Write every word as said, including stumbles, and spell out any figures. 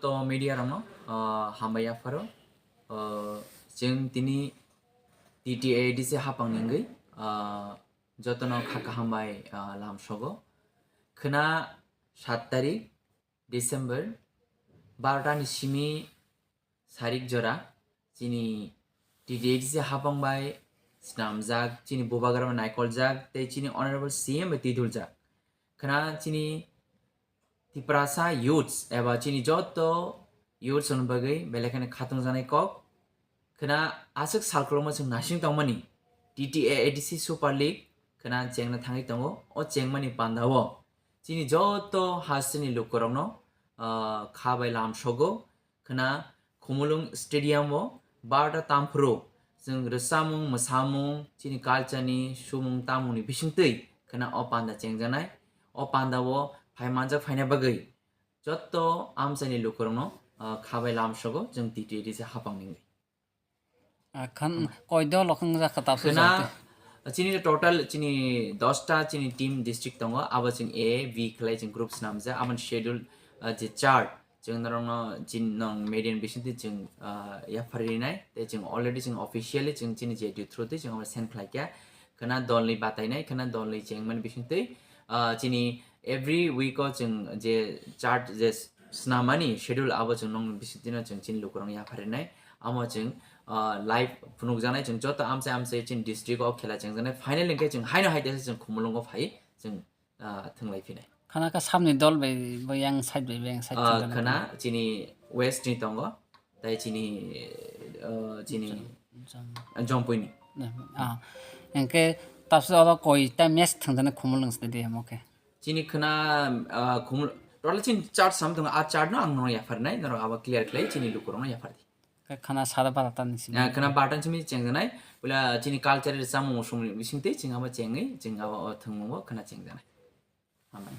Jotto media rokno, ah, hambai yapharo. Ah, chwng tini T T A D C hapang ningwi, ah, jotono kha kaham bai, ah, lam sogo. Khwna sat tarik December, barota ni simi sarik jora chini T T A D C hapang bai snamjak, chini bubagra bai naikoljak, tei chini Honorable C M bai twiduljak. Khwna chini Tiprasa youths eba chini jotto youths rokni bagwi belai kheno khatungjaknai kok. Khwna aswk sal kwlwngma chwng nasing tongmani T T A A D C Super League khwna chengna thangwi tongo. O chengmani pandao chini jotto hasteni lukurokno, ah, kha bai lam sogo. Khwna Khumulwng Stadium o barota tamphuru chwng rwchapmung, mwsamung, chini culture ni sumung tamungni bisingtwi khwna o panda chengjaknai. O panda o phai manjak phaina bagwi jotto amchaini lukurokno, ah, kha bai lam sogo chwng T T A D C hapang ningwi. Ah, khan koi dol rok wng jak kha tabuk Khwna jati. Chini total chini dosta chini team district tongo, abo chwng A, B khlai chwng group swnamjak, aboni schedule, ah, je chart chwng norokno chini nong media ni bisingtwi chwng, ah, yapharwi rinai, tei chwng already chwng officially chwng chini J T U through twi chwng abo send khlai kha. Khwna dolni batainai, khwna dolni chengmani bisingtwi, ah, chini every week o chwng je chart je swnamani schedule abo chwng nong bisingtwino chwng chini lukurokno yapharwi rinai. Amo chwng, ah, live phunukjaknai, chwng joto amchai amchai chini district o khela chengjaknai. Final hwnkhe chwng haino hai teisa chwng Khumulwngo phai chwng, ah, thwnglai phinai. Khana kha samni dol bai, bai yang side bai, bai yang side Ah, thwngjaknai. Khwna chini west ni tongo, tei chini, ah, chini Jom- Jompui ni. Ne, ah, hwnkhe tabuk oro koi ta match thwngjaknai Khumulwng se de amo khe. Chini khwna, ah, Khumul-, total chini chart sam tongo, a chart no ang nono yapharnai, norok abo clear khlai chini lukurokno yaphardi. Khe khwna sada barota ni simi. Ah, khwna barota ni simi chengjaknai, pula chini culture rwchapmung songni bisingtwi chwng abo chengwi, chwng abo o thwngmungo khwna chengjaknai. Hambai.